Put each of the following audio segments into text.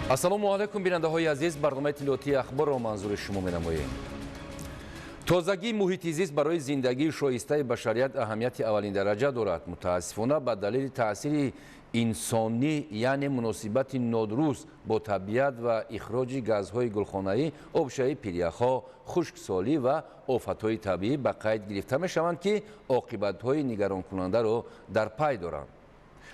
Ассалому алайкум, бинандаҳои азиз. Барномаи иттилоотии Ахборро манзури шумо менамоем. Тозагии муҳити зист барои зиндагии шоистаи башарият аҳамияти аввалиндараҷа дорад. Мутаассифона, ба далели таъсири инсонӣ, яъне муносибати нодуруст бо табиат ва ихроҷи газҳои гулхонаӣ, обшавии пиряхҳо, хушксолӣ ва офатҳои табиӣ ба қайд гирифта мешаванд, ки оқибатҳои нигаронкунандаро дар пай доранд.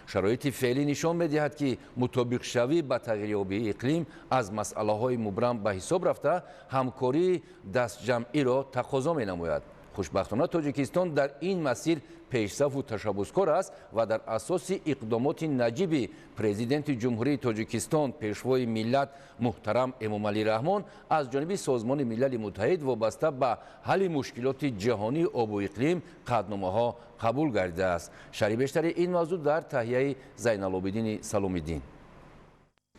Шароити феълӣ нишон медиҳад, ки мутобиқшавӣ ба тағйирёбии иқлим аз масъалаҳои мубрам ба ҳисоб рафта, ҳамкории дастҷамъиро тақозо менамояд. Хушбахтона, Тоҷикистон дар ин масир пешсафу ташаббускор аст ва дар асоси иқдомоти наҷиби Президенти Ҷумҳурии Тоҷикистон, Пешвои миллат муҳтарам Эмомалӣ Раҳмон аз ҷониби Созмони Милали Муттаҳид вобаста ба ҳалли мушкилоти ҷаҳонии обу иқлим қатъномаҳо қабул гардидааст. Шарҳи бештари ин мавзӯъ дар таҳияи Зайналобиддини Саломиддин.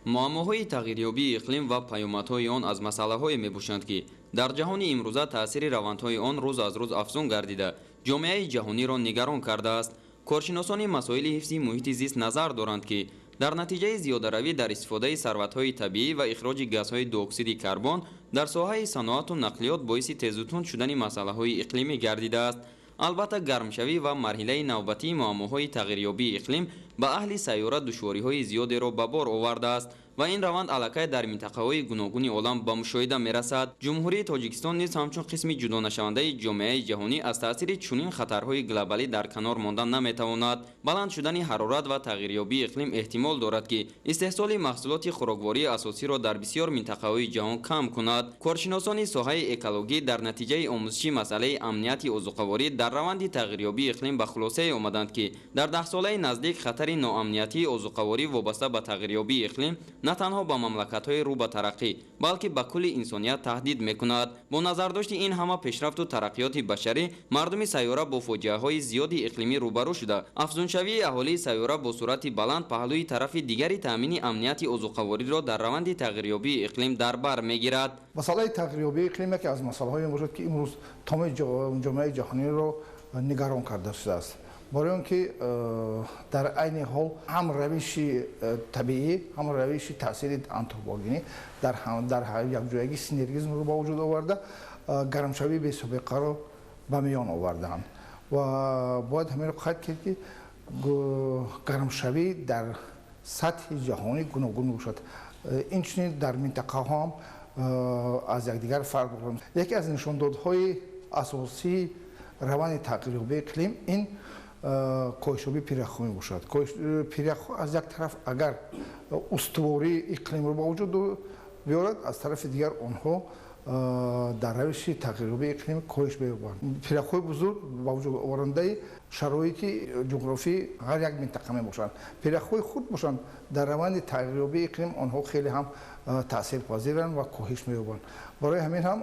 Муаммоҳои тағйирёбии иқлим ва паёмадҳои он аз масъалаҳое мебошанд, ки дар ҷаҳони имрӯза таъсири равандҳои он рӯз аз рӯз афзун гардида, ҷомеаи ҷаҳониро нигарон кардааст. Коршиносони масоили ҳифзи муҳити зист назар доранд, ки дар натиҷаи зиёдаравӣ дар истифодаи сарватҳои табиӣ ва ихроҷи газҳои дуоксиди карбон дар соҳаи саноату нақлиёт боиси тезутунд шудани масъалаҳои иқлимӣ гардидааст. Албатта, гармшавӣ ва марҳилаи навбатии муаммоҳои тағйирёбии иқлим ба аҳли сайёра душвориҳои зиёдеро ба бор овардааст ва ин раванд аллакай дар минтақаҳои гуногуни олам ба мушоҳида мерасад. Ҷумҳурии Тоҷикистон низ ҳамчун қисми ҷудонашавандаи ҷомеаи ҷаҳонӣ аз таъсири чунин хатарҳои глобалӣ дар канор мондан наметавонад. Баланд шудани ҳарорат ва тағйирёбии иқлим эҳтимол дорад, ки истеҳсоли маҳсулоти хӯроквории асосиро дар бисёр минтақаҳои ҷаҳон кам кунад. Коршиносони соҳаи экологӣ дар натиҷаи омӯзиши масъалаи амнияти озуқаворӣ дар раванди тағйирёбии иқлим ба хулосае омаданд, ки дар даҳсолаи наздик хатари ноамниятии озуқаворӣ вобаста ба тағйирёбии иқлим на танҳо ба мамлакатҳои рӯ ба тараққӣ, балки ба кулли инсоният таҳдид мекунад. Бо назардошти ин ҳама пешрафту тараққиёти башарӣ, мардуми сайёра бо фоҷиаҳои зиёди иқлимӣ рӯбарӯ шуда, афзуншавии аҳолии сайёра бо суръати баланд паҳлӯи тарафи дигари таъмини амнияти озуқавориро дар раванди тағйирёбии иқлим дар бар мегирад. Масъалаи тағйирёбии иқлим яке аз масъалаҳое мебошад, ки имрӯз тамоми ҷомеаи ҷаҳониро нигарон карда шудааст, барои он ки дар айни ҳол ҳам равиши табиӣ, ҳам равиши таъсири антропогенӣ дар якҷоягӣ синергизмро ба вуҷуд оварда, гармшавии бесобиқаро ба миён овардаанд. Ва бояд ҳаминро қайд кард, ки гармшавӣ дар сатҳи ҷаҳонӣ гуногун мебошад, инчунин дар минтақаҳо ҳам аз якдигар фарқ доранд. Яке аз нишондодҳои асосии раванди тағйирёбии иқлим ин коҳишёбии пиряхҳо мебошад. Пиряхҳо аз як тараф агар устувории иқлимро ба вуҷуд биёрад, аз тарафи дигар онҳо дар равиши тағйирёбии иқлим коҳиш меёбанд. Пиряхҳои бузург ба вуҷуд оварандаи шароити ҷуғрофии ҳар як минтақа мебошанд. Пиряхҳои хурд бошанд, дар раванди тағйирёбии иқлим онҳо хеле ҳам таъсирпазиранд ва коҳиш меёбанд. Барои ҳамин ҳам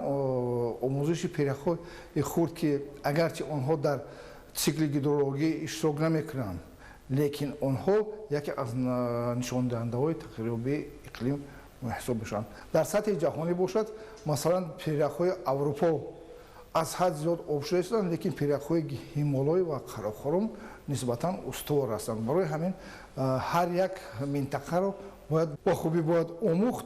омӯзиши пиряхҳои хурд, ки агарчи онҳо дар цикли гидрологӣ иштирок намекунанд, лекин онҳо яке аз нишондиҳандаҳои тағйирёбии иқлим ҳисоб мешаванд. Дар сатҳи ҷаҳонӣ бошад, масалан, пиряхҳои Аврупо аз ҳад зиёд об шуда истоданд, лекин пиряхҳои Ҳимолой ва Қарақорум нисбатан устувор ҳастанд. Барои ҳамин ҳар як минтақаро бояд ба хубӣ бояд омӯхт.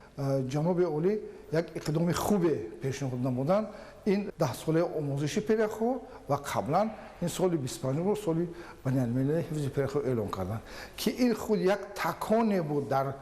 Ҷаноби Олӣ як иқдоми хубе пешниҳод намуданд: ин 10-солаи омӯзиши пиряхҳо ва қаблан ин соли 25-ро соли байналмилалии ҳифзи пиряхҳо эълон карданд, ки ин худ як таконе буд дар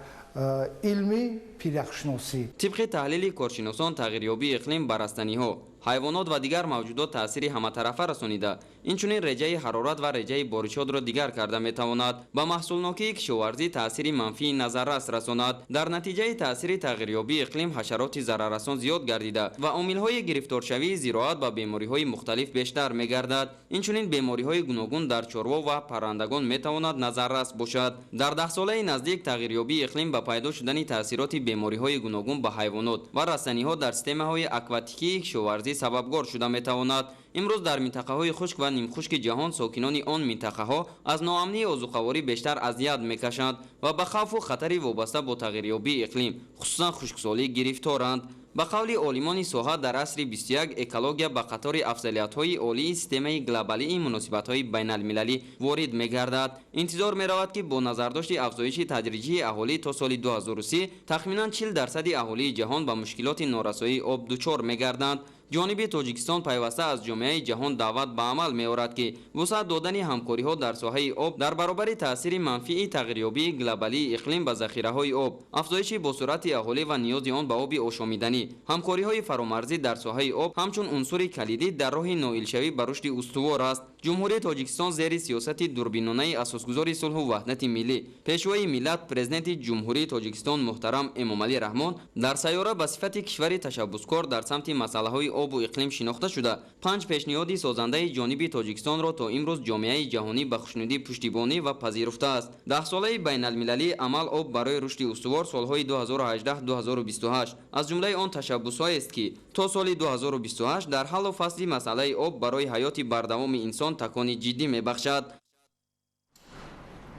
илми пиряхшиносӣ. Тибқи таҳлили коршиносон, тағйирёбии иқлим ба растаниҳо, ҳайвонот ва дигар мавҷудот таъсири ҳаматарафа расонида, инчунин реҷаи ҳарорат ва реҷаи боришотро дигар карда метавонад, ба маҳсулнокии кишоварзӣ таъсири манфии назаррас расонад. Дар натиҷаи таъсири тағйирёбии иқлим ҳашароти зараррасон зиёд гардида ва омилҳои гирифторшавии зироат ба бемориҳои мухталиф бештар мегардад. Инчунин бемориҳои гуногун дар чорво ва паррандагон метавонад назаррас бошад. Дар даҳсолаи наздик тағйирёбии иқлим ба пайдо шудани таъсироти бемориҳои гуногун ба ҳайвонот ва растаниҳо дар системаҳои акватикии кишоварзӣ асосӣ сабабгор шуда метавонад. Имрӯз дар минтақаҳои хушк ва нимхушки ҷаҳон сокинони он минтақаҳо аз ноамнии озуқаворӣ бештар азият мекашанд ва ба хавфу хатари вобаста бо тағйирёбии иқлим, хусусан хушксолӣ, гирифторанд. Ба қавли олимони соҳа, дар асри 21 экология ба қатори афзалиятҳои олии системаи глобалии муносибатҳои байналмилалӣ ворид мегардад. Интизор меравад, ки бо назардошти афзоиши тадриҷии аҳолӣ то соли 2030 тахминан 40% аҳолии ҷаҳон ба мушкилоти норасоии об дучор мегарданд. Ҷониби Тоҷикистон пайваста аз ҷомеаи ҷаҳон даъват ба амал меорад, ки вусъат додани ҳамкориҳо дар соҳаи об дар баробари таъсири манфии тағйирёбии глобалии иқлим ба захираҳои об, афзоиши босуръати аҳолӣ ва ниёзи он ба оби ошомиданӣ, ҳамкориҳои фаромарзӣ дар соҳаи об ҳамчун унсури калидӣ дар роҳи ноилшавӣ ба рушди устувор аст. Ҷумҳурии Тоҷикистон зери сиёсати дурбинонаи асосгузори сулҳу ваҳдати миллӣ, Пешвои миллат, Президенти Ҷумҳурии Тоҷикистон муҳтарам Эмомалӣ Раҳмон дар сайёра ба сифати кишвари ташаббускор дар самти масъалаҳои обу иқлим шинохта шуда, панҷ пешниҳоди созандаи ҷониби Тоҷикистонро то имрӯз ҷомеаи ҷаҳонӣ ба хушнудӣ пуштибонӣ ва пазируфтааст. Даҳсолаи байналмилалии амал «Об барои рушди устувор» солҳои 2018-2028 аз ҷумлаи он ташаббусҳоест, ки то соли 2028 дар ҳаллу фасли масъалаи об барои ҳаёти бардавоми инсон такони ҷиддӣ мебахшад.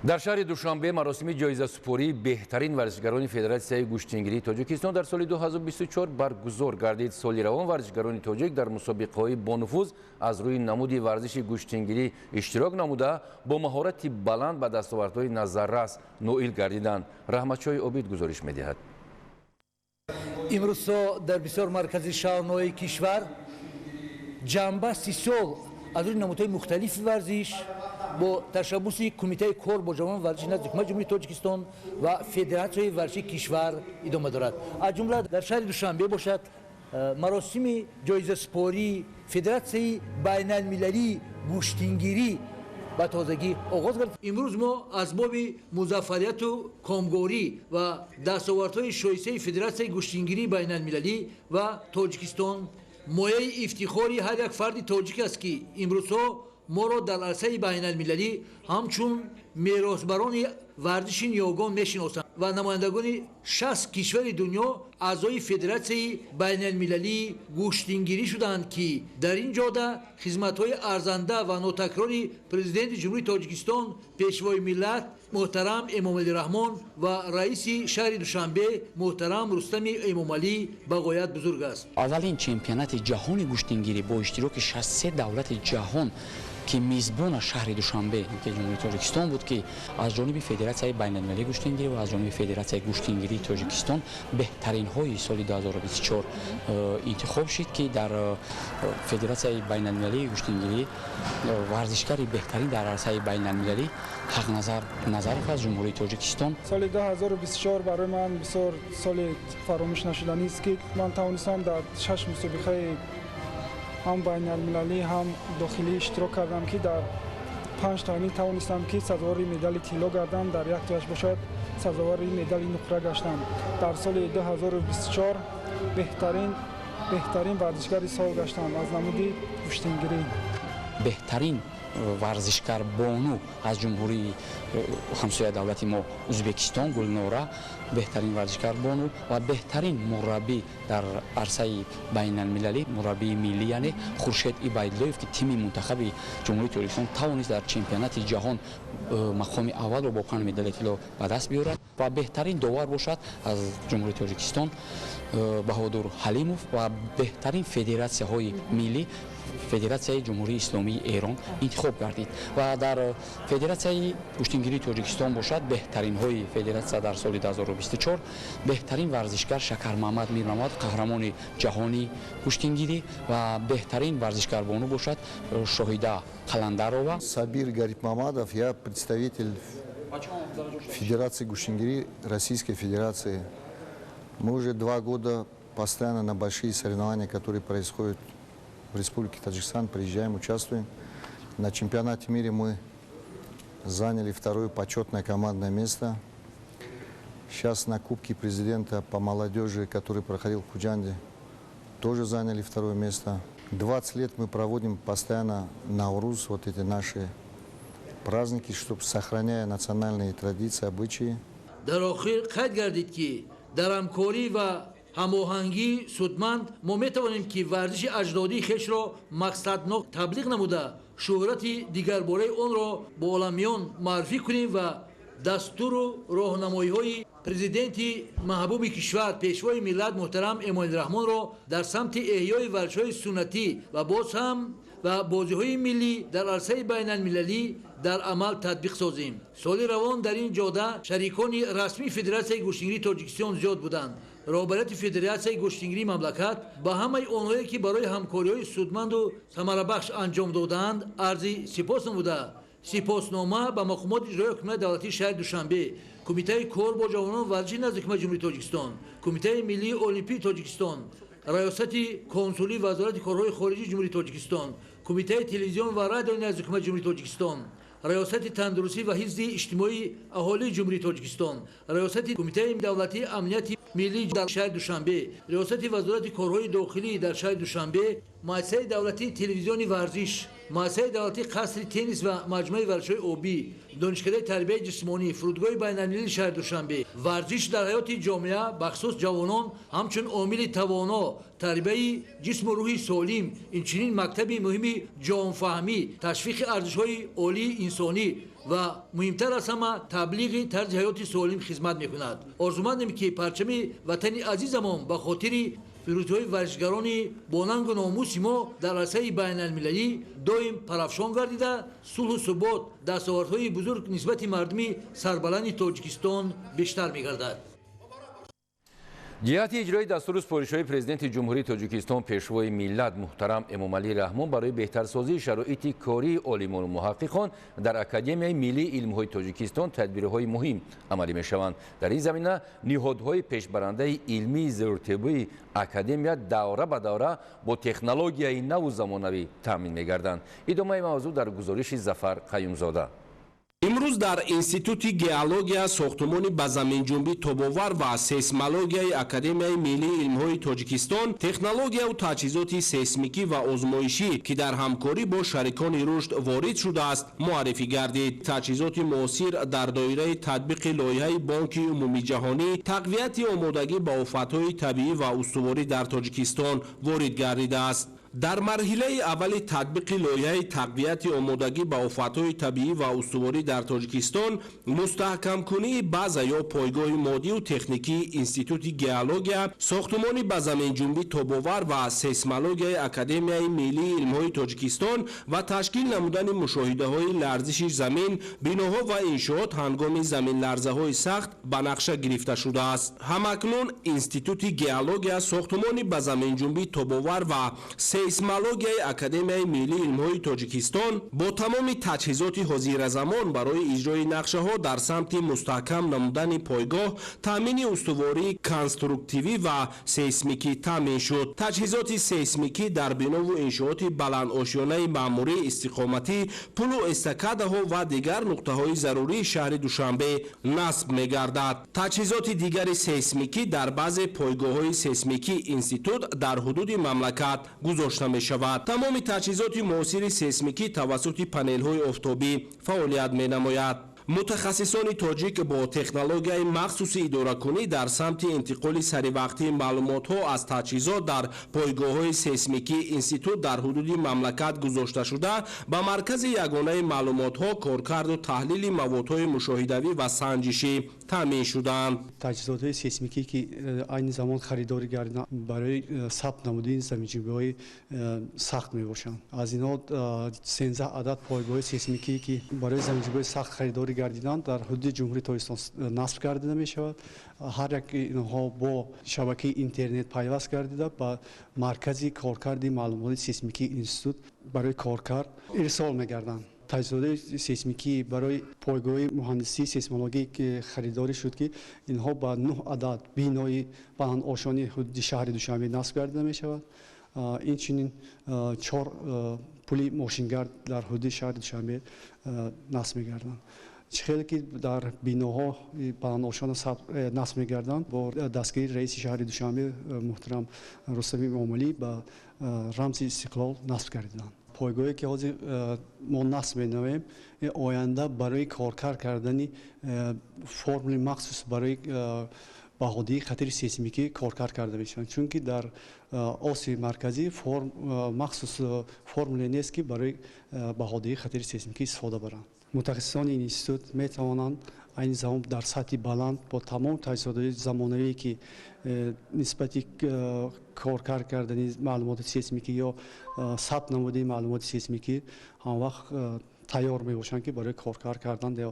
Дар шаҳри Душанбе маросими ҷоизасупории беҳтарин варзишгарони Федератсияи гӯштингирии Тоҷикистон дар соли 2024 баргузор гардид. Соли равон варзишгарони тоҷик дар мусобиқаҳои бонуфуз аз рӯи намуди варзиши гӯштингирӣ иштирок намуда, бо маҳорати баланд ба дастовардҳои назаррас ноил гардиданд. Раҳматшоҳи Обид гузориш медиҳад. Имрӯзҳо дар бисёр маркази шаҳрҳои кишвар ҷанбасти сол аз рӯи намудҳои мухталифи варзиш бо ташаббуси Кумитаи кор бо ҷавонон, варзиши назди Ҳукумати Ҷумҳурии Тоҷикистон ва Федератсияи варзиши кишвар идома дорад. Аз ҷумла дар шаҳри Душанбе бошад, маросими ҷоизасупории Федератсияи байналмилалии гӯштингирӣ ба тозагӣ оғоз гардид. Имрӯз мо аз боби музаффарияту комгорӣ ва дастовардҳои шоистаи Федератсияи гӯштингирии байналмилалӣ ва Тоҷикистон мояи ифтихори ҳар як фарди тоҷик аст, ки имрӯзҳо моро дар арсаи байналмилалӣ ҳамчун меросбарони варзиши ниёгон мешиносанд ва намояндагони 60 кишвари дунё аъзои Федератсияи байналмилалии гӯштингирӣ шуданд, ки дар ин ҷода хизматҳои арзанда ва нотакрори Президенти Ҷумҳурии Тоҷикистон, Пешвои миллат муҳтарам Эмомалӣ Раҳмон ва раиси шаҳри Душанбе муҳтарам Рустами Эмомалӣ ба ғоят бузург аст. Аввалин чемпионати ҷаҳони гӯштингирӣ бо иштироки 63 давлати ҷаҳон, ки мизбона шаҳри Душанбе, ки Ҷумҳурии Тоҷикистон буд, ки аз ҷониби Федератсияи байналмилалии гӯштингирӣ ва аз ҷониби Федератсияи гӯштингирии Тоҷикистон беҳтаринҳои соли 2024 интихоб шид, ки дар Федератсияи байналмилалии гӯштингирӣ варзишгари беҳтарин дар арсаи байналмилалӣ Ҳақназар Назаров аз Ҷумҳурии Тоҷикистон. Соли 2024 барои ман бисёр соли фаромӯш нашуданист, ки ман тавонистам дар шаш мусобиқаи ҳам байналмилалӣ, ҳам дохилӣ иштирок кардам, ки дар панҷ тои тавонистам, ки сазовори медали тилло гардам, дар як тояш бошад, сазовори медали нуқра гаштам. Дар соли 2024 беҳтарин варзишгари сол гаштам аз намуди гӯштингирӣ. Беҳтарин варзишгар бону аз ҷумҳурии ҳамсоя давлати мо Узбекистон Гулнора, беҳтарин варзишгар бону ва беҳтарин мураббӣ дар арсаи байналмилалӣ, мураббии миллӣ, яъне Хуршед Ибайдуллоев, ки тими мунтахаби Ҷумҳурии Тоҷикистон тавонист дар чемпионати ҷаҳон мақоми аввалро бо панҷ медали тилло ба даст биёрад, ва беҳтарин довар бошад аз Ҷумҳурии Тоҷикистон Баҳодур Ҳалимов, ва беҳтарин федератсияҳои миллӣ Федератсияи Ҷумҳурии Исломии Эрон интихоб гардид. Ва дар Федератсияи гӯштингирии Тоҷикистон бошад, беҳтаринҳои федератсия дар соли 2024 беҳтарин варзишгар Шакармаҳмад Мирмамад, қаҳрамони ҷаҳони гӯштингирӣ, ва беҳтарин варзишгарбону бошад Шоҳида Қаландарова. Сабир Гарипмамадов, я представитель Федерации гуштингири Российской Федерации. Мы уже 2 года постоянно на большие соревнования, которые происходят в Республике Таджикистан, приезжаем, участвуем. На чемпионате мира мы заняли второе почетное командное место. Сейчас на Кубке президента по молодежи, который проходил в Худжанде, тоже заняли второе место. 20 лет мы проводим постоянно Науруз, вот эти наши праздники, чтобы, сохраняя национальные традиции, обычаи. Дар охир қайд гардид, ки дар ҳамкорӣ ва Ҳамоҳангии судманд мо метавонем, ки варзиши аҷдодии хешро мақсаднок таблиғ намуда, шӯҳрати дигарбораи онро бо оламиён муаррифӣ кунем ва дастуру роҳнамоиҳои Президенти маҳбуби кишвар, Пешвои миллат муҳтарам Эмомалӣ Раҳмонро дар самти эҳёи варзишҳои суннатӣ ва боз ҳам ва бозиҳои миллӣ дар арсаи байналмилалӣ дар амал татбиқ созем. Соли равон дар ин ҷода шарикони расмии Федератсияи гӯштингирии Тоҷикистон зиёд буданд. Роҳбарияти Федератсияи гӯштингирии мамлакат ба ҳамаи онҳое, ки барои ҳамкориҳои судманду самарабахш анҷом додаанд, арзи сипос намуда, сипоснома ба мақомоти иҷроии ҳокимияти давлатии шаҳри Душанбе, Кумитаи кор бо ҷавонон, варзиши назди Ҳукумати Ҷумҳурии Тоҷикистон, Кумитаи миллии олимпии Тоҷикистон, Раёсати консулии Вазорати корҳои хориҷии Ҷумҳурии Тоҷикистон, Кумитаи телевизион ва радиои назди Ҳукумати Ҷумҳурии Тоҷикистон, Раёсати тандурустӣ ва ҳифзи иҷтимоии аҳолии Ҷумҳурии Тоҷикистон, Раёсати Кумитаи давлатии амнияти миллӣ дар шаҳри Душанбе, Риёсати Вазорати корҳои дохилӣ дар шаҳри Душанбе, Муассисаи давлатии телевизиони варзиш, Муассисаи давлатии қасри теннис ва маҷмӯаи варзишҳои обӣ, Донишкадаи тарбияи ҷисмонӣ, фурудгоҳи байналмилалии шаҳри Душанбе. Варзиш дар ҳаёти ҷомеа, бахусус ҷавонон, ҳамчун омили тавоно, тарбияи ҷисму рӯҳи солим, инчунин мактаби муҳими ҷонфаҳмӣ, ташвиқи арзишҳои олии инсонӣ ва муҳимтар аз ҳама таблиғи тарзи ҳаёти солим хизмат мекунад. Орзумандем, ки парчами ватани азизамон ба хотири пирӯзиҳои варзишгарони бонангу номуси мо дар арсаи байналмилалӣ доим парафшон гардида, сулҳу субот, дастовардҳои бузург нисбати мардуми сарбаланди Тоҷикистон бештар мегардад. Ҷиҳати иҷрои дастуру супоришҳои Президенти Ҷумҳурии Тоҷикистон, Пешвои миллат муҳтарам Эмомалӣ Раҳмон барои беҳтарсозии шароити кории олимону муҳаққиқон дар Академияи миллии илмҳои Тоҷикистон тадбирҳои муҳим амалӣ мешаванд. Дар ин замина ниҳодҳои пешбарандаи илмии зерутибии академия давра ба давра бо технологияи наву замонавӣ таъмин мегарданд. Идомаи мавзӯъ дар гузориши Зафар Қаюмзода. Имрӯз дар Институти геология, сохтумони ба заминҷунбӣ тобовар ва сейсмологияи Академияи миллии илмҳои Тоҷикистон технологияву таҷҳизоти сейсмикӣ ва озмоишӣ, ки дар ҳамкорӣ бо шарикони рушд ворид шудааст, муаррифӣ гардид. Таҷҳизоти муосир дар доираи татбиқи лоиҳаи Бонки умумиҷаҳонӣ «Тақвияти омодагӣ ба офатҳои табиӣ ва устуворӣ дар Тоҷикистон» ворид гардидааст. Дар марҳилаи аввали татбиқи лоиҳаи «Тақвияти омодагӣ ба офатҳои табиӣ ва устуворӣ дар Тоҷикистон» мустаҳкамкунии база ё пойгоҳи моддию техникии Институти геология, сохтумони ба заминҷунбӣ тобовар ва сейсмологияи Академияи миллии илмҳои Тоҷикистон ва ташкил намудани мушоҳидаҳои ларзиши замин, биноҳо ва иншоот ҳангоми заминларзаҳои сахт ба нақша гирифта шудааст. Ҳамакнун Институти геология, сохтумони ба заминҷунбӣ тобовар ва сейсмологияи Академияи миллии илмҳои Тоҷикистон бо тамоми таҷҳизоти ҳозиразамон барои иҷрои нақшаҳо дар самти мустаҳкам намудани пойгоҳ, таъмини устувории конструктивӣ ва сейсмикӣ таъмин шуд. Таҷҳизоти сейсмикӣ дар бинову иншооти баландошёнаи маъмурӣ, истиқоматӣ, пулу эстакадаҳо ва дигар нуқтаҳои зарурии шаҳри Душанбе насб мегардад. Таҷҳизоти дигари сейсмикӣ дар баъзе пойгоҳҳои сейсмикии институт дар ҳудуди мамлакат гузошта мешавад. Тамоми таҷҳизоти муосири сейсмикӣ тавассути панелҳои офтобӣ фаъолият менамояд. Мутахассисони тоҷик бо технологияи махсуси идоракунӣ дар самти интиқоли саривақтии маълумотҳо аз таҷҳизот дар пойгоҳҳои сейсмикии институт дар ҳудуди мамлакат гузошташуда ба маркази ягонаи маълумотҳо, коркарду таҳлили маводҳои мушоҳидавӣ ва санҷишӣ таъмин шуданд. Таҷҳизотҳои сейсмикӣ, ки айни замон харидорӣ гардиданд, барои сабт намудани заминҷунбиҳои сахт мебошанд. Аз инҳо 13 адад пойгоҳи сейсмикӣ, ки барои заминҷунбиҳои сахт харидорӣ гардиданд, дар ҳудуди Ҷумҳурии Тоҷикистон насб гардида мешавад. Ҳар як инҳо бо шабакаи интернет пайваст гардида, ба маркази коркарди маълумоти сейсмикии институт барои коркард ирсол мегарданд. Таҷҳизоти сейсмикӣ барои пойгоҳи муҳандисии сейсмологӣ харидорӣ шуд, ки инҳо ба нӯҳ адад бинои баландошёни ҳудуди шаҳри Душанбе насб гардида мешавад. Инчунин чор пули мошингард дар ҳудуди шаҳри Душанбе насб мегарданд. Чӣ хеле ки дар биноҳо баландошёна насб мегарданд, бо дастгирии раиси шаҳри Душанбе муҳтарам Рустами Эмомалӣ ба рамзи Истиқлол насб гардиданд. Пойгоҳе, ки ҳозир мо насб менамоем, оянда барои коркард кардани формули махсус барои баҳодиҳии хатари сейсмикӣ коркард карда мешаванд, чунки дар Осиёи Марказӣ махсус формуле нест, ки барои баҳодиҳии хатари сейсмикӣ истифода баранд. Мутахассисони ин институт метавонанд айни замон дар сатҳи баланд бо тамоми таҷҳизотҳои замонавие, ки нисбати коркард кардани маълумоти сейсмикӣ ё сабт намудани маълумоти сейсмикӣ ҳамвақт тайёр мебошанд, ки барои коркард кардан ё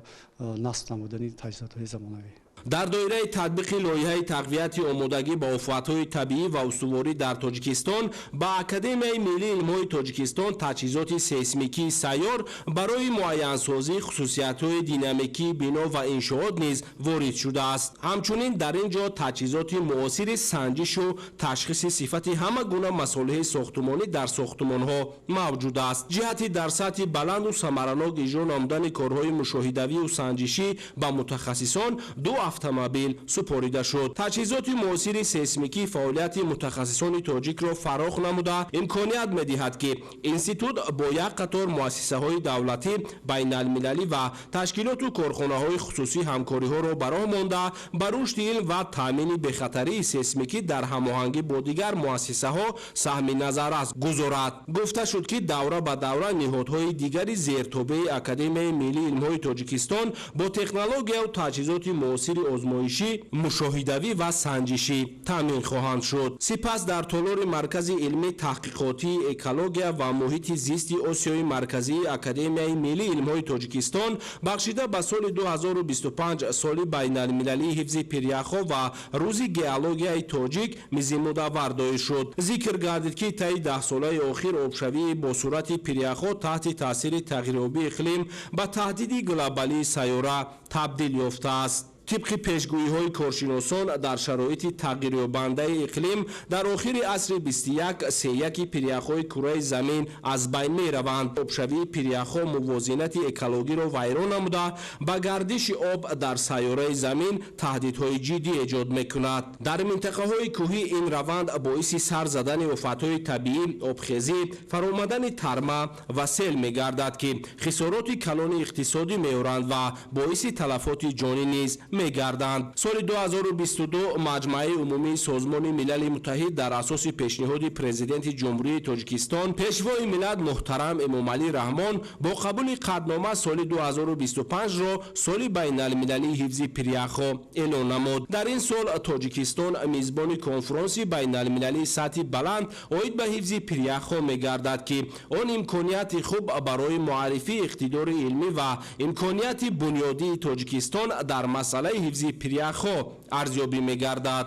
насб намудани таҷҳизотҳои замонавӣ. Дар доираи татбиқи лоиҳаи тақвияти омодагӣ ба офатҳои табиӣ ва устуворӣ дар Тоҷикистон ба Академияи миллии илмҳои Тоҷикистон таҷҳизоти сейсмикии сайёр барои муайянсозии хусусиятҳои динамикии бино ва иншоот низ ворид шудааст. Ҳамчунин дар ин ҷо таҷҳизоти муосири санҷишу ташхиси сифати ҳама гуна масолеҳи сохтумонӣ дар сохтумонҳо мавҷуд аст. Ҷиҳати дар сатҳи баланду самаранок иҷро намудани корҳои мушоҳидавию санҷишӣ ба мутахассисон ду автомобил супорида шуд. Таҷҳизоти муосири сейсмикӣ фаъолияти мутахассисони тоҷикро фарох намуда, имконият медиҳад, ки институт бо як қатор муассисаҳои давлатӣ, байналмилалӣ ва ташкилоту корхонаҳои хусусӣ ҳамкориҳоро ба роҳ монда, ба рушди илм ва таъмини бехатарии сейсмикӣ дар ҳамоҳангӣ бо дигар муассисаҳо саҳми назаррас гузорад. Гуфта шуд, ки давра ба давра ниҳодҳои дигари зертобеи Академияи миллии илмҳои Тоҷикистон бо технологияу таҷҳизоти муосири озмоишӣ, мушоҳидавӣ ва санҷишӣ таъмин хоҳанд шуд. Сипас дар толори Маркази илмии таҳқиқотии экология ва муҳити зисти Осиёи Марказии Академияи миллии илмҳои Тоҷикистон, бахшида ба соли 2025, соли байналмилалии ҳифзи пиряхҳо ва рӯзи геологияи тоҷик, мизи мудаввар доир шуд. Зикр гардид, ки таи 10 солаи охир обшавии бо суръати пиряхҳо таҳти таъсири тағйирёбии иқлим ба таҳдиди глобалии сайёра табдил ёфтааст. Тибқи пешгӯиҳои коршиносон, дар шароити тағйирёбандаи иқлим дар охири асри 21 сеяки пиряхҳои кураи замин аз байн мераванд. Обшавии пиряхҳо мувозинати экологиро вайрон намуда, ба гардиши об дар сайёраи замин таҳдидҳои ҷиддӣ эҷод мекунад. Дар минтақаҳои кӯҳӣ ин раванд боиси сар задани офатҳои табиӣ, обхезӣ, фаромадани тарма ва сел мегардад, ки хисороти калони иқтисодӣ меоранд ва боиси талафоти ҷонӣ низ мегарданд. Соли 2022 Маҷмааи умумии Созмони Милали Муттаҳид дар асоси пешниҳоди Президенти Ҷумҳурии Тоҷикистон, Пешвои миллат муҳтарам Эмомалӣ Раҳмон, бо қабули қатънома соли 2025-ро соли байналмилалии ҳифзи пиряхҳо эълон намуд. Дар ин сол Тоҷикистон мизбони конфронси байналмилалии сатҳи баланд оид ба ҳифзи пиряхҳо мегардад, ки он имконияти хуб барои муаррифии иқтидори илмӣ ва имконияти бунёдии Тоҷикистон дар масъалаи ҳифзи пиряхҳо арзёбӣ мегардад.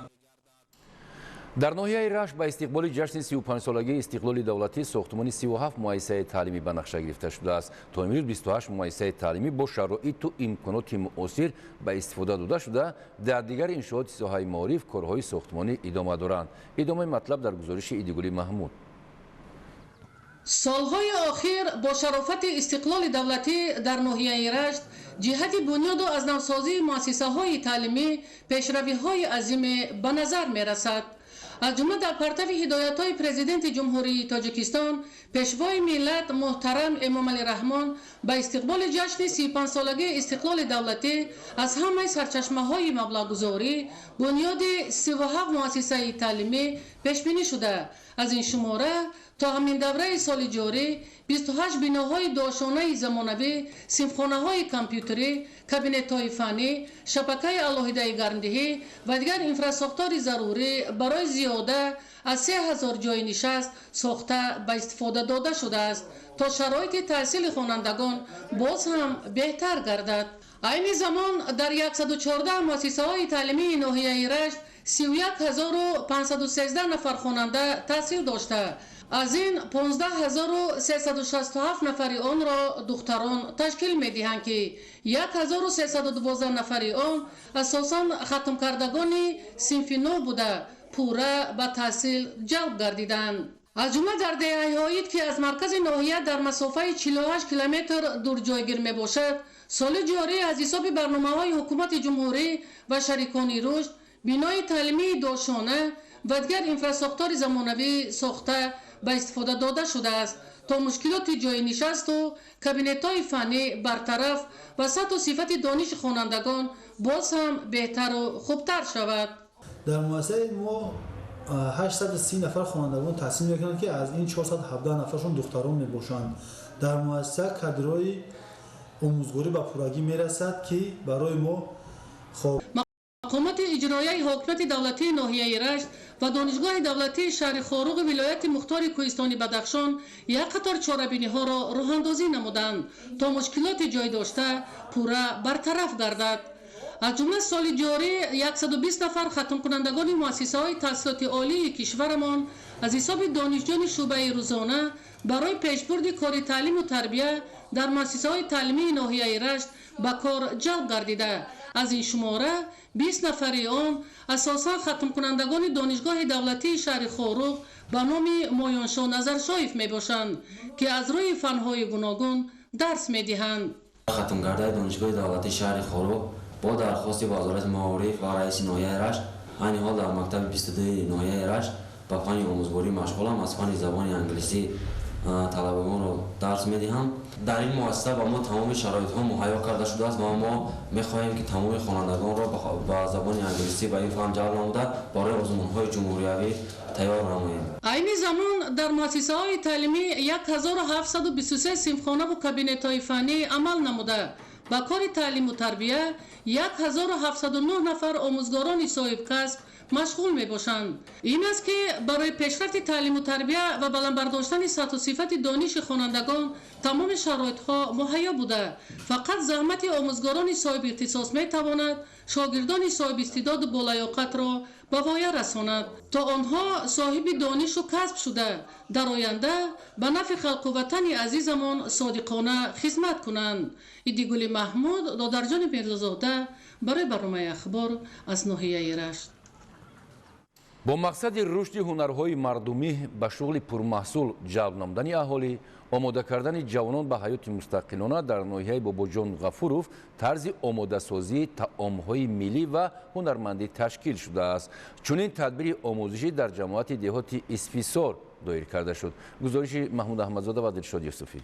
Дар ноҳияи Рашт ба истиқболи ҷашни 35-солагии истиқлоли давлатӣ сохтумони 37 муассисаи таълимӣ ба нақша гирифта шудааст. То имрӯз 28 муассисаи таълимӣ бо шароиту имконоти муосир ба истифода дода шуда, дар дигар иншооти соҳаи маориф корҳои сохтумонӣ идома доранд. Идомаи матлаб дар гузориши Идигули Маҳмуд. Солҳои охир бо шарофати истиқлоли давлатӣ дар ноҳияи Рашт ҷиҳати бунёду аз навсозии муассисаҳои таълимӣ пешравиҳои азиме ба назар мерасад. Аз ҷумла дар партави ҳидоятҳои Президенти Ҷумҳурии Тоҷикистон, Пешвои миллат муҳтарам Эмомалӣ Раҳмон, ба истиқболи ҷашни 35-солагии истиқлоли давлатӣ аз ҳамаи сарчашмаҳои маблағгузорӣ бунёди 37 муассисаи таълимӣ пешбинӣ шуда, аз ин шумора то ҳамин давраи соли ҷорӣ 28 биноҳои дошонаи замонавӣ, синфхонаҳои компютерӣ, кабинетҳои фаннӣ, шабакаи алоҳидаи гармдиҳӣ ва дигар инфрасохтори зарурӣ барои зиёда аз 3000 ҷойи нишаст сохта ба истифода дода шудааст, то шароити таҳсили хонандагон боз ҳам беҳтар гардад. Айни замон дар 114 муассисаҳои таълимии ноҳияи Рашт 31 513 нафар хонанда таҳсил дошта, аз ин 15 367 нафари онро духтарон ташкил медиҳанд, ки 1312 нафари он асосан хатмкардагони синфи нӯҳ буда, пурра ба таҳсил ҷалб гардиданд. Аз ҷумла дар деҳаи Ҳоид, ки аз маркази ноҳия дар масофаи 48 километр дур ҷойгир мебошад, соли ҷорӣ аз ҳисоби барномаҳои ҳукумати ҷумҳурӣ ва шарикони рушд бинои таълимии дошона ва дигар инфрасохтори замонавӣ сохта ба истифода дода шудааст, то мушкилоти ҷойи нишасту кабинетҳои фаннӣ бартараф ва сатҳу сифати дониши хонандагон боз ҳам беҳтару хубтар шавад. Дар муассисаи мо 830 нафар хонандагон таҳсил мекунанд, ки аз ин 417 нафаршон духтарон мебошанд. Дар муассиса кадрҳои омӯзгорӣ ба пуррагӣ мерасад, ки барои мо хоб. Мақомоти иҷроияи ҳокимияти давлатии ноҳияи Рашт ва Донишгоҳи давлатии шаҳри Хоруғи вилояти мухтори кӯҳистони Бадахшон як қатор чорабиниҳоро роҳандозӣ намуданд, то мушкилоти ҷой дошта пурра бартараф гардад. Аз ҷумла соли ҷорӣ 120 нафар хатмкунандагони муассисаҳои таҳсилоти олии кишварамон аз ҳисоби донишҷӯёни шӯъбаи рӯзона барои пешбурди кори таълиму тарбия дар муассисаҳои таълимии ноҳияи Рашт ба кор ҷалб гардида, аз ин шумора 20 нафари он асосан хатмкунандагони Донишгоҳи давлатии шаҳри Хоруғ ба номи Моёншо Назаршоев мебошанд, ки аз рӯи фанҳои гуногун дарс медиҳанд. Хатмгардаи Донишгоҳи давлатии шаҳри Хоруғ бо дархости Вазорати маориф ва раиси ноҳияи Рашт айни ҳол дар мактаби 22 ноҳияи Рашт ба фанни омӯзгорӣ машғулам. Аз фанни забони англисӣ талабагонро дарс медиҳам. Дар ин муассиса ба мо тамоми шароитҳо муҳайё карда шудааст ва мо мехоҳем, ки тамоми хонандагонро ба забони англисӣ ба ин фан ҷалб намуда, барои озмунҳои ҷумҳуриявӣ тайёр намоем. Айни замон дар муассисаҳои таълимӣ 1723 синфхонаву кабинетҳои фаннӣ амал намуда, ба кори таълиму тарбия 1709 нафар омӯзгорони соҳибкасб машғул мебошанд. Ин аст, ки барои пешрафти таълиму тарбия ва баланд бардоштани сатҳу сифати дониши хонандагон тамоми шароитҳо муҳайё буда, фақат заҳмати омӯзгорони соҳибихтисос метавонад шогирдони соҳибистеъдоду болаёқатро ба воя расонад, то онҳо соҳиби донишу касб шуда, дар оянда ба нафъи халқу ватани азизамон содиқона хизмат кунанд. Идигули Маҳмуд, Додарҷони Мирзозода барои барномаи «Ахбор» аз ноҳияи Рашт. Бо мақсади рушди ҳунарҳои мардумӣ, ба шуғли пурмаҳсул ҷалб намудани аҳолӣ, омода кардани ҷавонон ба ҳаёти мустақилона дар ноҳияи Бобоҷон Ғафуров тарзи омодасозии таомҳои миллӣ ва ҳунармандӣ ташкил шудааст. Чунин тадбири омӯзишӣ дар ҷамоати деҳоти Исфисор доир карда шуд. Гузориши Маҳмуд Аҳмадзода ва Дилшод Юсуфӣ.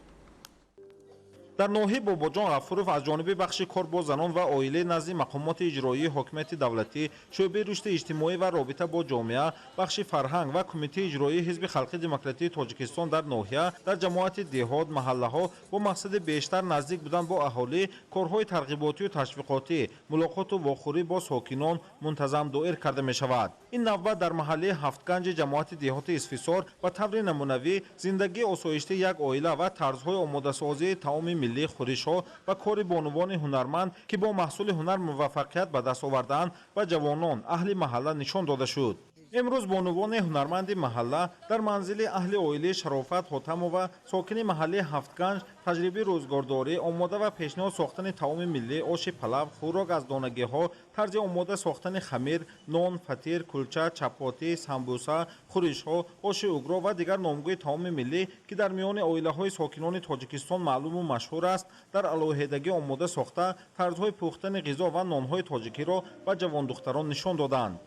Дар ноҳияи Бобоҷон Ғафуров аз ҷониби бахши кор бо занон ва оилаи назди мақомоти иҷроии ҳокимияти давлатӣ, шӯъбаи рушди иҷтимоӣ ва робита бо ҷомеа, бахши фарҳанг ва Кумитаи иҷроии Ҳизби халқи демократии Тоҷикистон дар ноҳия, дар ҷамоати деҳот, маҳаллаҳо бо мақсади бештар наздик будан бо аҳолӣ корҳои тарғиботию ташвиқотӣ, мулоқоту вохӯрӣ бо сокинон мунтазам доир карда мешавад. Ин навбат дар маҳаллаи Ҳафтганҷи ҷамоати деҳоти Исфисор ба таври намунавӣ зиндагии осоиштаи як оила ва тарзҳои омодасозии таоми миллии хӯришҳо ва кори бонувони ҳунарманд, ки бо маҳсули ҳунар муваффақият ба даст овардаанд, ба ҷавонон аҳли маҳалла нишон дода шуд. Имрӯз бонувони ҳунарманди маҳалла дар манзили аҳли оилаи Шарофат Ҳотамова, сокини маҳаллаи Ҳафтганҷ, таҷрибаи рӯзгордорӣ, омода ва пешниҳод сохтани таоми миллӣ, оши палав, хӯрок аз донагиҳо, тарзи омода сохтани хамир, нон, фатир, кулча, чапотӣ, самбуса, хӯришҳо, оши угро ва дигар номгӯи таоми миллӣ, ки дар миёни оилаҳои сокинони Тоҷикистон маълуму машҳур аст, дар алоҳидагӣ омода сохта, тарзҳои пухтани ғизо ва нонҳои тоҷикиро ба ҷавондухтарон нишон доданд.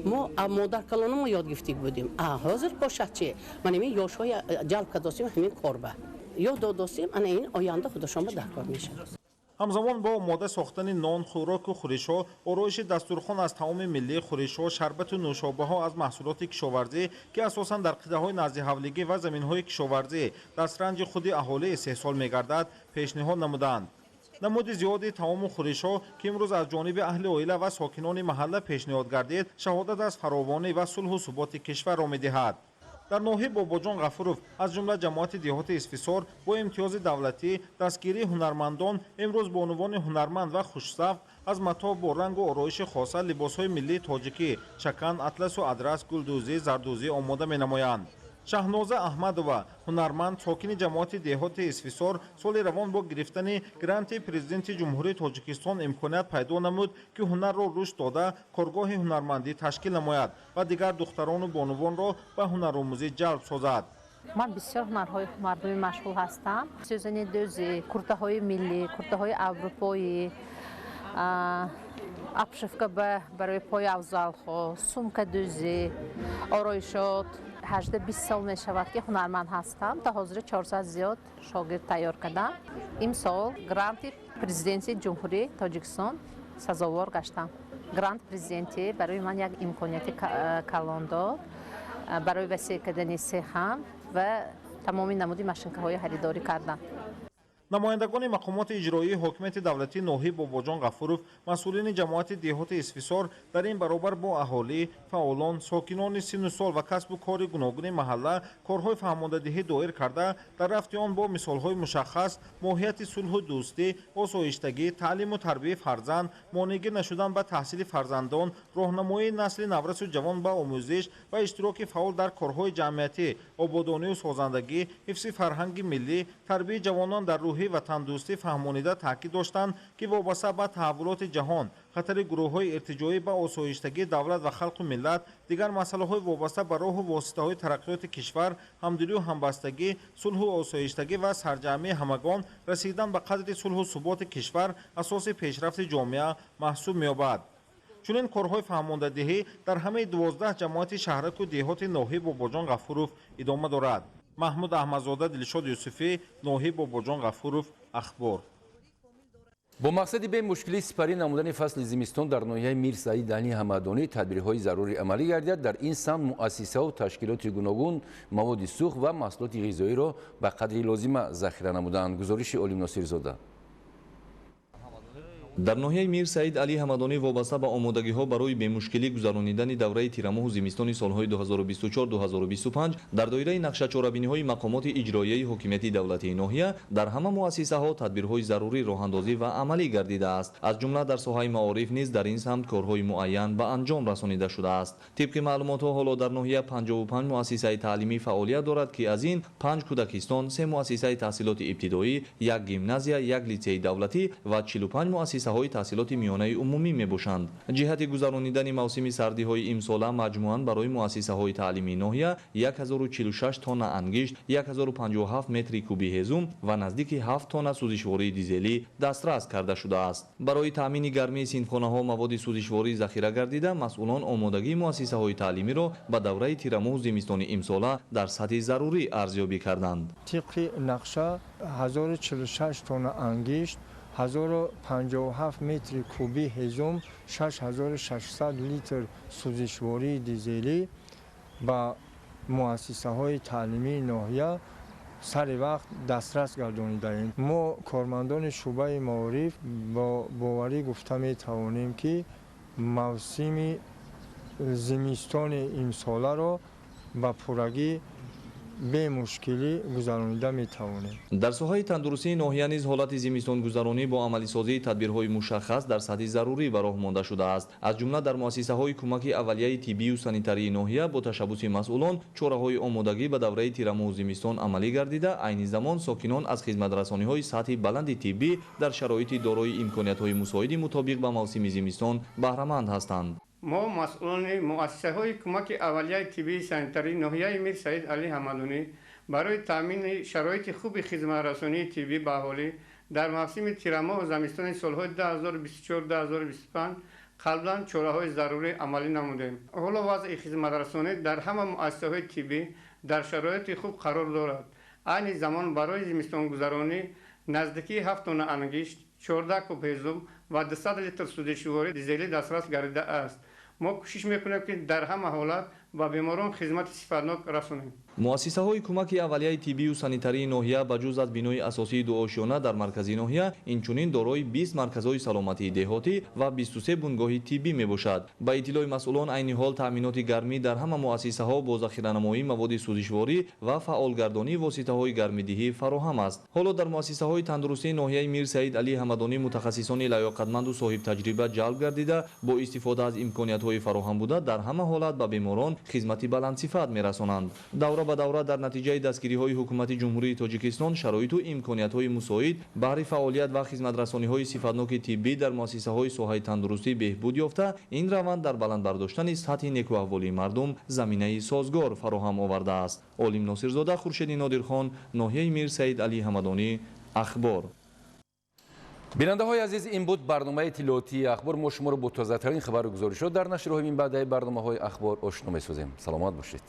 Мо модаркалонамо ёд гирифтик будем. А ҳозир бошад чи? Ман ҳамин ёшҳои ҷалб кардостем ҳамин корба. Ёд додостем, ана ин оянда худашон ба даркор мешавад. Ҳамзамон бо омода сохтани нон, хӯроку хӯришҳо, ороиши дастурхон аз таоми миллӣ, хӯришҳо, шарбату нӯшобаҳо аз маҳсулоти кишоварзӣ, ки асосан дар қитъаҳои наздиҳавлигӣ ва заминҳои кишоварзӣ дастранҷи худи аҳолӣ истеҳсол мегардад, пешниҳод намуданд. Намуди зиёди таому хӯришҳо, ки имрӯз аз ҷониби аҳли оила ва сокинони маҳалла пешниҳод гардид, шаҳодат аз фаровонӣ ва сулҳу суботи кишварро медиҳад. Дар ноҳияи Бобоҷон Ғафуров, аз ҷумла ҷамоати деҳоти Исфисор, бо имтиёзи давлатӣ дастгирии ҳунармандон имрӯз бонувони ҳунарманд ва хушзавқ аз матоъ бо рангу ороиши хоса либосҳои миллии тоҷикӣ, чакан, атласу адрас, гулдӯзӣ, зардӯзӣ омода менамоянд. Шаҳноза Аҳмадова, ҳунарманд, сокини ҷамоати деҳоти Исфисор, соли равон бо гирифтани гранти Президенти Ҷумҳурии Тоҷикистон имконият пайдо намуд, ки ҳунарро рушд дода, коргоҳи ҳунармандӣ ташкил намояд ва дигар духтарону бонувонро ба ҳунаромӯзӣ ҷалб созад. Ман бисёр ҳунарҳои мардумӣ машғул ҳастам. Сӯзани дӯзӣ, куртаҳои миллӣ, куртаҳои аврупоӣ, обшивка барои пойафзалҳо, сумкадӯзӣ, ороишот. 18-20 сол мешавад, ки ҳунарманд ҳастам. То ҳозир 400 зиёд шогирд тайёр кардам. Имсол гранти Президенти Ҷумҳурии Тоҷикистон сазовор гаштам. Грант президентӣ барои ман як имконияти калон дод барои васеъ кардани сехам ва тамоми намуди машинкаҳои харидорӣ кардан. Намояндагони мақомоти иҷроии ҳокимияти давлатии ноҳияи Бобоҷон Ғафуров, масъулини ҷамоати деҳоти Исфисор дар ин баробар бо аҳолӣ, фаъолон, сокинони синну сол ва касбу кори гуногуни маҳалла корҳои фаҳмондадиҳӣ доир карда, дар рафти он бо мисолҳои мушаххас моҳияти сулҳу дӯстӣ, осоиштагӣ, таълиму тарбияи фарзанд, монеъгир нашудан ба таҳсили фарзандон, роҳнамоии насли наврасу ҷавон ба омӯзиш ва иштироки фаъол дар корҳои ҷамъиятӣ, ободонию созандагӣ, ҳифзи фарҳанги миллӣ, тарбияи ҷавонон дар рӯҳи ватандӯстӣ фаҳмонида таъкид доштанд, ки вобаста ба таҳаввулоти ҷаҳон, хатари гурӯҳҳои иртиҷоӣ ба осоиштагии давлат ва халқу миллат, дигар масъалаҳои вобаста ба роҳу воситаҳои тараққиёти кишвар, ҳамдилию ҳамбастагӣ, сулҳу осоиштагӣ ва сарҷамъии ҳамагон, расидан ба қадри сулҳу суботи кишвар асоси пешрафти ҷомеа маҳсуб меёбад. Чунин корҳои фаҳмондадиҳӣ дар ҳамаи 12 ҷамоати шаҳраку деҳоти ноҳияи Бобоҷон Ғафуров идома дорад. Маҳмуд Аҳмадзода, Дилшод Юсуфӣ, ноҳияи Бобоҷон Ғафуров, Ахбор. Бо мақсади бемушкилӣ сипарӣ намудани фасли зимистон дар ноҳияи Мир Саид Али Ҳамадонӣ тадбирҳои зарурӣ амалӣ гардид. Дар ин самт муассисаву ташкилоти гуногун маводи сӯхт ва маҳсулоти ғизоиро ба қадри лозима захира намуданд. Гузориши Олим Носирзода. Дар ноҳияи Мир Саид Али Ҳамадонӣ вобаста ба омодагиҳо барои бемушкилӣ гузаронидани давраи тирамоҳу зимистони солҳои 2024-2025 дар доираи нақшачорабиниҳои мақомоти иҷроияи ҳокимияти давлатии ноҳия дар ҳама муассисаҳо тадбирҳои зарурӣ роҳандозӣ ва амалӣ гардидааст. Аз ҷумла дар соҳаи маориф низ дар ин самт корҳои муайян ба анҷом расонида шудааст. Тибқи маълумотҳо ҳоло дар ноҳия 55 муассисаи таълимӣ фаъолият дорад, ки аз ин 5 кӯдакистон, 3 муассисаи таҳсилоти ибтидоӣ, 1 гимназия, 1 литсейи давлатӣ ва 45 муассиса ҳои таҳсилоти миёнаи умумӣ мебошанд. Ҷиҳати гузаронидани мавсими сардиҳои имсола маҷмӯан барои муассисаҳои таълимии ноҳия 1046 тонна ангишт, 1057 метри куби ҳезум ва наздики 7 тонна сӯзишвории дизелӣ дастрас карда шудааст. Барои таъмини гармии синфхонаҳо маводи сӯзишворӣ захира гардида, масъулон омодагии муассисаҳои таълимиро ба давраи тирамоҳу зимистони имсола дар сатҳи зарурӣ арзёбӣ карданд. Тибқи нақша 1046 тонна ангишт, 1057 метри куби ҳезум, 6600 литр сӯзишвории дизелӣ ба муассисаҳои таълимии ноҳия сари вақт дастрас гардонидаем. Мо кормандони шӯъбаи маориф бо боварӣ гуфта метавонем, ки мавсими зимистони имсоларо ба пуррагӣ бемушкилӣ гузаронида метавонем. Дар соҳаи тандурустии ноҳия низ ҳолати зимистонгузаронӣ бо амалисозии тадбирҳои мушаххас дар сатҳи зарурӣ ба роҳ монда шудааст. Аз ҷумла дар муассисаҳои кӯмаки аввалияи тиббию санитарии ноҳия бо ташаббуси масъулон чораҳои омодагӣ ба давраи тирамоҳу зимистон амалӣ гардида, айни замон сокинон аз хизматрасониҳои сатҳи баланди тиббӣ дар шароити дорои имкониятҳои мусоиди мутобиқ ба мавсими зимистон баҳраманд ҳастанд. Мо масъулони муассисаҳои кӯмаки аввалияи тиббии санитарии ноҳияи Мир Саид Али Ҳамадонӣ барои таъмини шароити хуби хизматрасонии тиббӣ ба аҳолӣ дар мавсими тирамоҳу зимистони солҳои 2024-2025 қаблан чораҳои зарурӣ амалӣ намудем. Ҳоло вазъи хизматрасонӣ дар ҳама муассисаҳои тиббӣ дар шароити хуб қарор дорад. Айни замон барои зимистонгузаронӣ наздикии 7 тонна ангишт, 14 куб ҳезум ва 200 литр сӯзишвории дизелӣ дастрас гардидааст. Мо кӯшиш мекунем, ки дар ҳама ҳолат ба беморон хизмати сифатнок расонем. Муассисаҳои кӯмаки аввалияи тиббию санитарии ноҳия ба ҷуз аз бинои асосии дуошёна дар маркази ноҳия инчунин дорои 20 марказҳои саломатии деҳотӣ ва 23 бунгоҳи тиббӣ мебошад. Ба иттилои масъулон айни ҳол таъминоти гармӣ дар ҳама муассисаҳо бо захиранамоии маводи сӯзишворӣ ва фаъолгардонии воситаҳои гармидиҳӣ фароҳам аст. Ҳоло дар муассисаҳои тандурустии ноҳияи Мир Саид Али Ҳамадонӣ мутахассисони лаёқатманду соҳибтаҷриба ҷалб гардида, бо истифода аз имкониятҳои фароҳам буда дар ҳама ҳолат ба беморон хизмати баландсифат мерасонанд. Давра ба давра дар натиҷаи дастгириҳои ҳукумати Ҷумҳурии Тоҷикистон шароиту имкониятҳои мусоид баҳри фаъолият ва хизматрасониҳои сифатноки тиббӣ дар муассисаҳои соҳаи тандурустӣ беҳбуд ёфта, ин раванд дар баланд бардоштани сатҳи некуаҳволии мардум заминаи созгор фароҳам овардааст. Олим Носирзода, Хуршеди Нодирхон, ноҳияи Мир Саид Али Ҳамадонӣ, Ахбор. Бинандаҳои азиз, ин буд барномаи иттилоотии Ахбор. Мо шуморо бо тозатарин хабару гузоришот дар нашрҳои минбаъдаи барномаҳои Ахбор ошно месозем. Саломат бошед.